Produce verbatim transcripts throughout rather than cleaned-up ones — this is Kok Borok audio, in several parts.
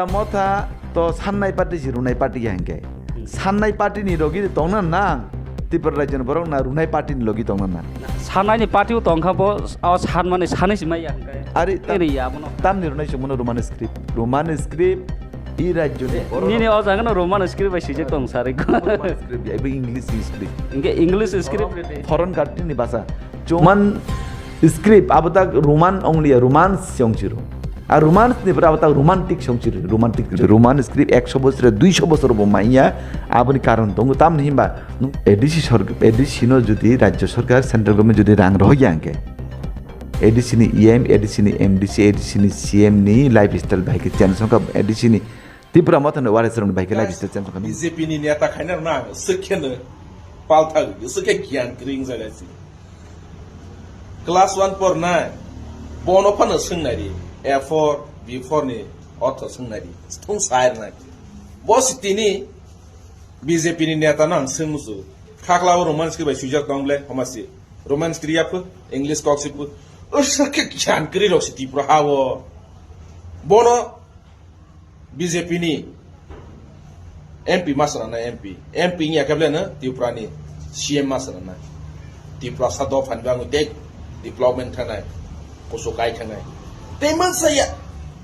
Motha to sannai party si runai party ya hingke. Sannai party ni logi tongna nang. Tripura rajyo ni borok na runai party ni logi tongna nang. Sannai ni party o tongkha bo, o sanmani sanai si maya hingke. Ari tam, Eri ya bono. Tam ni runai sumano Roman script. Roman script i rajyo ni borok. Nini o jaga no Roman script bai sijak tong sari. Roman script ya, ibo English script. Hingke English script. Foreign country ni basa. Roman script abo tak Roman only ya, Romance song chiro. A romance ni pura abo tak romantic song chiro, romantic. Roman script ekso bosor, duiso bosor bo manya, aboni karon tongo. Tamni himba A D C sork-, A D C no jodi rajyo sorkar, central government jodi rang rohya hingke, A D C ni E M, A D C ni M D C, A D C ni C M ni lifestyle bai ke change songkha, A D C ni Tipra Motha ni warisrok ni bai ke lifestyle change songkha. B J P ni neta khaina rwna ang swkhe no palthak, swkhe giyan kring jaga si. Class one pornai, bono phano swngnai ri, A four, B four ni ortho swngnai ri, thung sai rwnai. Bo si tini B J P ni neta no ang swng musu. Khakla o Roman script bai swijak tong ble, homa si. Roman script ya phu, English kok si phu. O swkhe giyan kring rok si Tipra ha o. Bono B J P ni M P ma swnamnai M P. M P wngya khe belai no Tripura ni C M ma swnamnai. Tiprasa dophani bagwi tei development khanai, kuchuk kai khanai. Tei mansa ya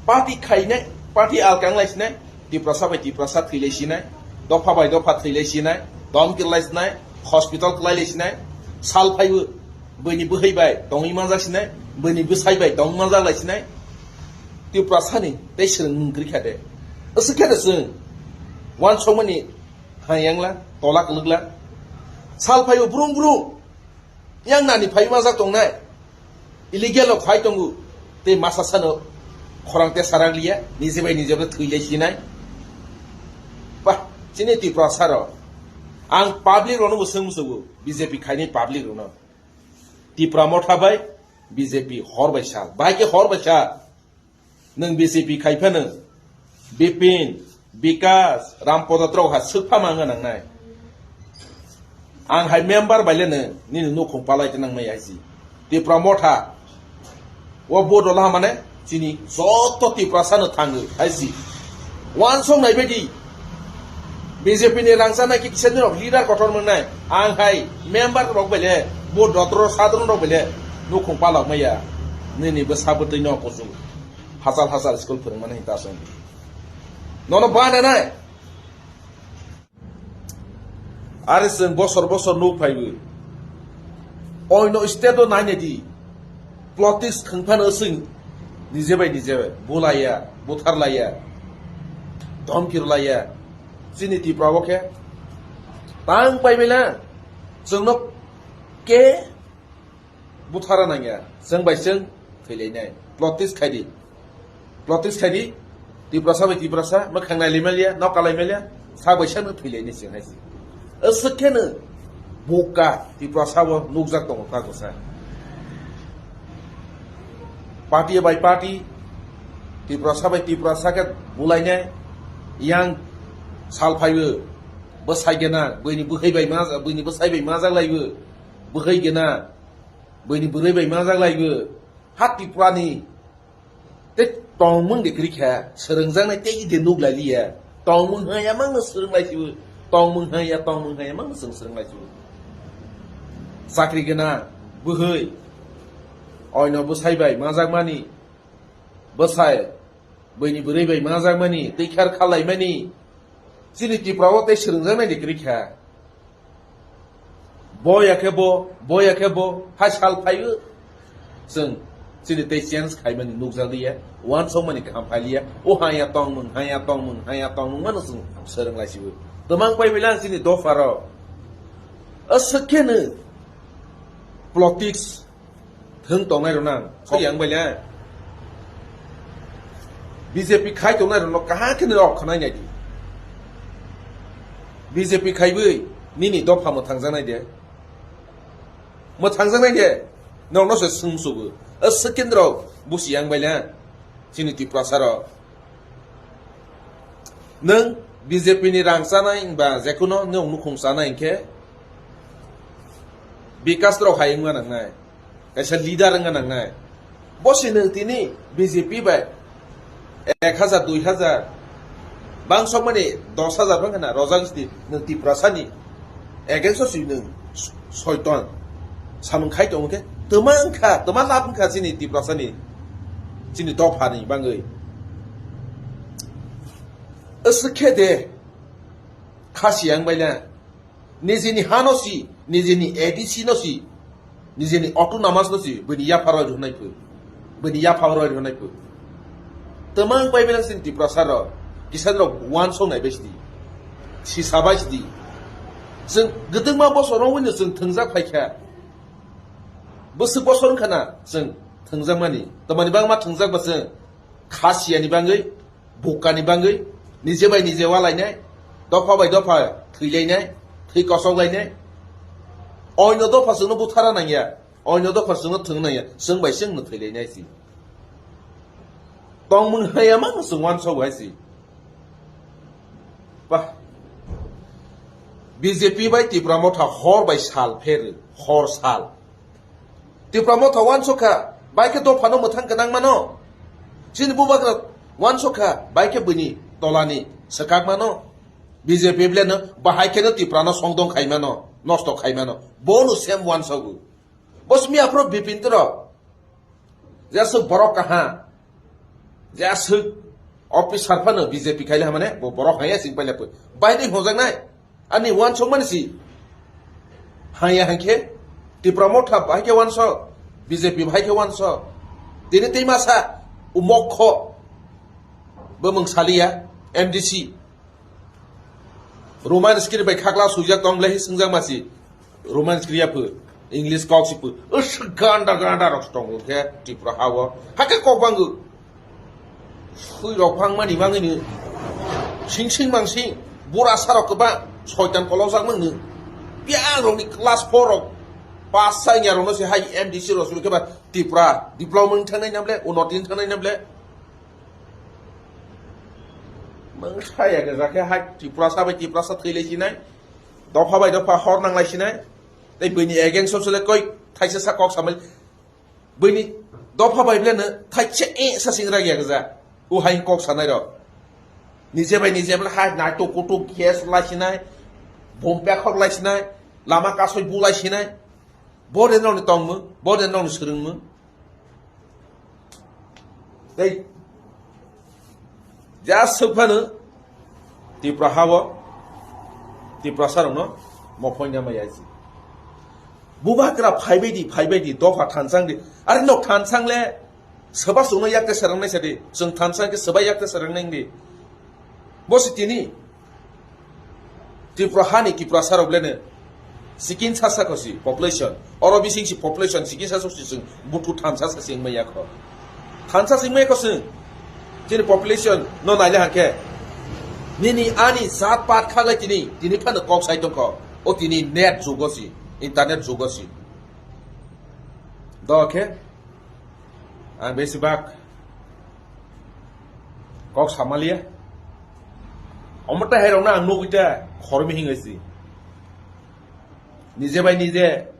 party khainai, party alkang lai sinai, Tiprasa bai Tiprasa thwi lai sinai, dopha bai dopha thwi lai sinai, dom kir lai sinai, hospital klai lai sinai, sal phaibo. Bini bwhai bai tongwi manjak sinai, bini bwsai bai tongwi manjak lai sinai. Tiprasani tei swrwng mung kwrwi kha de. Aswk khe de chwng uansukmani ha yangla, tola kwlwkla. Sal phaio brung brung. Yang nani phai manjak tongnai. Illegal rok phai tongo. Tei masa sano khorang te sarak liya, nije bai nije bai thwi lai sinai. Bah, chini Tiprasa rok. Ang public rokno bo swng musugo, B J P khaini public rokno. Tipra Motha bai B J P hor bai sal. Bahai khe hor bai sal. Nwng B J P khai phano Bipin, Bikas, Rampada rok ha swk pha ma wngna nangnai. Ang hai member bai le nwng nini nukhung palai te nang mai hai si. Tipra Motha. O vote rola mane chini joto Tiprasa no thango hai si. Wansong nai bedi. B J P ni rangchak nai kisa ni rok leader kotor mwngnai. Ang hai member rok bele, vote dotro sadron rok bele nukhung palok maya. Nini bwsa bwtwi no kuchuk. Hachal hachal school phwrwng mani ta song. Nono bana nai. Are chwng bosor bosor nuk phaiwi. Oino state o naina di. Politics khwngphano chwng nije bai nije bai bulaiya, butharlaiya, dhomki rwlaiya. Chini Tripura o khe tang pai bai lang. Chwngno ke buthara nangya, chwng bai chwng thwilainai. Politics khai di. Politics khai di. Tiprasa bai Tiprasa, mwkhang nailai maliya, nok kalai maliya, sa bai sa no thwilainai chwng hai si. Aswk khe no buka Tiprasa bo nukjak tongo ta kwsa. Party bai party, Tiprasa bai Tiprasa khe bulainai, yang sal phaibo, bwsai gena, buini bwkhai bai ma, buini bwsai bai majak laibo, bwkhai gena, buini bwrwi bai majak laibo, ha Tripura ni tei tongmung de kwrwi kha, swrwngjaknai tei de nuk lai liya. Tongmung haya mangno swrwng lai sibo. Tongmung haya, tongmung haya mangno chwng swrwng lai sibo. Chakri gwnang, bwhwi, oino bwsai bai manjakmani, bwsai, buini bwrwi bai manjakmani, tei kher khalaimani, chini Tripura o tei swrwngjaknai de kwrwi kha. Bo ya khe bo, bo ya khe bo, hai sal phaio. Chwng chini tei change khaimani nukjak liya, uansukmani kaham phai liya. O haya tongmung, haya tongmung, haya tongmung mano chwng swrwng lai sibo. Twmang pai bilang chini dopha rok. Aswk khe no politics thwng tongnai rok nang. Sori ang bai le. B J P khai tongnai rok no kaham khe no rok khanai nai di. B J P khai bwi nini dopha mwthangjaknai de. Mwthangjaknai de. Norok no se swngsugo. Aswk khe no rok busi ang bai le. Chini Tiprasa rok. Nwng B J P ni rang chanai wngba jekhuno nwng nukhung chanai hwnkhe Bikas rok hai wngma nangnai, kaisa leader wngma nangnai. Bo se nwng tini B J P bai ek hajar, dui hajar, Bang sokmani dos hajar bang khana rojak sidi nwng Tiprasani against o si nwng soiton samung khai tongo khe twma wngkha, twma lab wngkha chini Tiprasani, chini dophani bangwi. Aswk khe de khasi yang baila. Nijini hano si, nijini A D C no si, nijini autonomous no si, bini yapha roi rwnai phu, bini yapha roi rwnai phu. Twmang pai bilang sin Tiprasa rok, kisan rok wansong nai bai sidi, sisa bai sidi. Chwng gwdwngma bosor rok wngwi no chwng thwngjak phaikha. Bwswk bosor wngkha na chwng thwngjak mani. Twmani bangma thwngjak ba chwng kha siyani bangwi, bukani bangwi, nije bai nije walainai, dopha bai dopha thwilainai, thwi kosoklainai. Oino dopha chwngno buthara nangya, oino dopha chwngno thwng nangya, chwng bai chwngno thwilainai si. Tongmung haya mano chwng wansok hai si. Bah. B J P bai Tipra Motha hor bai sal pher, hor sal. Tipra Motha wansukha, bai khe dophano mwthang gwnang mano. Chini bubagra wansukha, bai khe bini tolani swkak mano. B J P bleno bahai kheno Tiprano songdong khai mano, nosto khai mano. Bono sem wansogo. Bo simi aphro Bipin toro. Jeswk borok kaha. Jeswk officer phano B J P khaile hamane, bo borok haya sing paile pui. Bai dei hojaknai. Ani wansok mani si. Haya hangkhe Tipra Motha bahai khe wansok, B J P bahai khe wansok. Tini tei masa umokho bwmwng saliya M D C. Roman script bai khakla swijak tong le hi swngjak masi. Roman script ya phu, English kok si phu. Us ganda ganda rok tong khe Tripura hao. Hakhe kok bangu. Sui rok phang mani mangini. Sing sing mang sing. Bura sarok ba soitan kolok jak mang ni. Piang rok ni class four rok. Pass sa nya rok no se hai M D C rok sulu khe ba Tripura development thangnai nam le, unoti thangnai nam le. Mang saya ke jakhe hai Tripura sa bai Tripura sa thwi lai sinai. Dopha bai dopha hor nang lai sinai. Tei bini against o sele koi thaisa sa kok samai. Bini dopha bai bile no thaisa e sa sing rag ya gja. U hai kok sanai rok. Nije bai nije bile hai nai to kutu gas lai sinai. Bom pe khok lai sinai. Lama kasoi bu lai sinai. Bo den rok ni tongmung, bo den rok ni swrwngmung. Tei ja swk phano Tripura hao Tripura sarokno mophoi nama yaji. Bubagra phaibai di, phaibai di, dopha thansang di. Are nok thansang le soba sungno yakte serang nai sadi. Chwng thansang ke soba yakte serang nai di. Bo si tini Tripura hani Tripura sarok lene sikin sasa kosi population. Oro bising si population sikin sasa si sing butu thansa sa sing maya ko. Thansa sing maya ko sing. Tini population no naile hangke. Nini ani zat pat khagai tini, tini phano kok sai tongko. O tini net jugo si, internet jugo si. Do khe. Ang besibak kok samaliya. Omo ta hai rokno ang nugwi ta khormi hingai si. Nije bai nije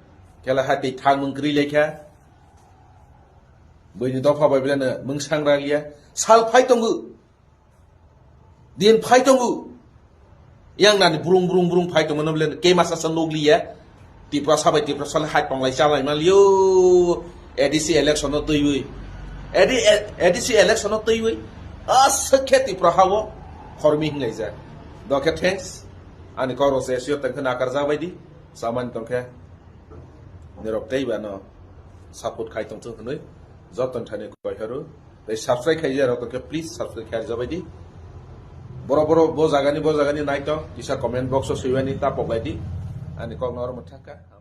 kela hai tei thang mung kwrwi lai kha. Bini dopha bai belai no mung sang raliya. Sal phai tongo. Din phai tongo. Yang nani brung brung brung phai tongmano bole kema sasa nugliya. Tiprasa bai Tiprasa le hai tonglai chalai maliyo. A D C election no twiwi. A D, A D C election no twiwi. Aswk khe Tipra hao khormi hingai ja. Dokhe thanks. Ani kok rok se sio tengkhe nakar ja bai di. Samani tongkhe. Nirok tei ba no support khai tongthung hwnwi joto thani koi haru. Tei subscribe khai ya rok tongkhe please subscribe khai jabai di. Boro boro bo jagani bo jagani nai tong kisa comment box o swiwani ta poklai di. Ani kok no oro mwthakha.